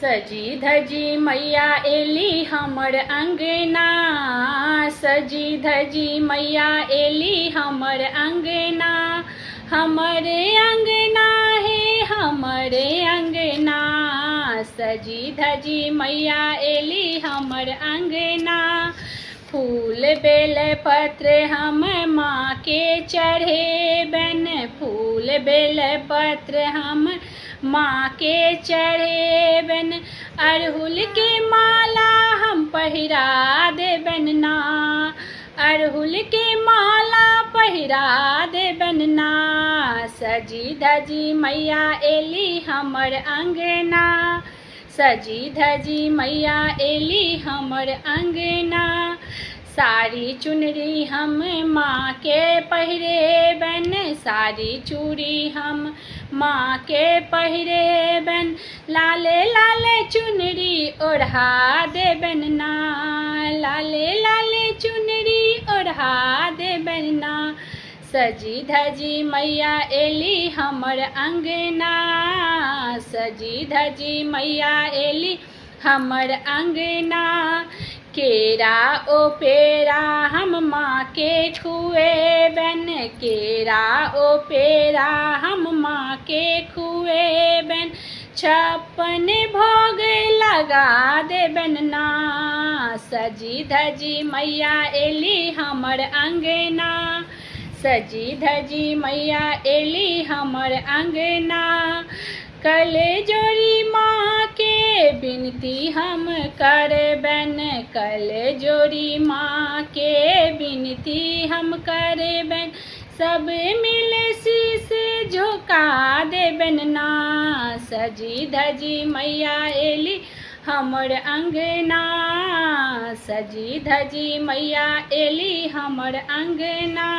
सजी धजी मैया एली हमर अंगना, सजी धजी मैया एली हमर अंगना, हमर अंगना हे हमर अंगना। सजी धजी मैया एली हमर अंगना, फूल बेल पत्र हम माँ के चढ़ेबन, फूल बेल पत्र हम माँ के चढ़ेबन, अड़हुल के माला हम पहिरा देबन ना, अड़हुल के माला पहिरा देबन ना। सजी धजी मैया एली हमर अंगना, सजी धजी मैया एली हमर अंगना। साड़ी चुनरी हम माँ के पहिरेबन, साड़ी चूड़ी हम माँ के पहिरेबन, लाले लाले चुनरी ओढ़ा देबन ना, लाले लाले चुनरी ओढ़ा देबन ना। सजी धजी मैया एली हमर अंगना, सजी धजी मैया एली हमर अंगना। केरा ओ पेड़ा हम माँ के खुएबन, केरा ओ पेड़ा हम माँ के खुएबन, 56 भोग लगा देबन ना। सजी धजी मैया एली हमर अंगना, सजी धजी मैया एली हमर अंगना। कल जोड़ी माँ के विनती हम करबन, कल जोड़ी माँ के विनती हम करबन, सब मिल शीस झुका देबन ना। सजी धजी मैया एली हमर अंगना, सजी धजी मैया एली हमर अंगना।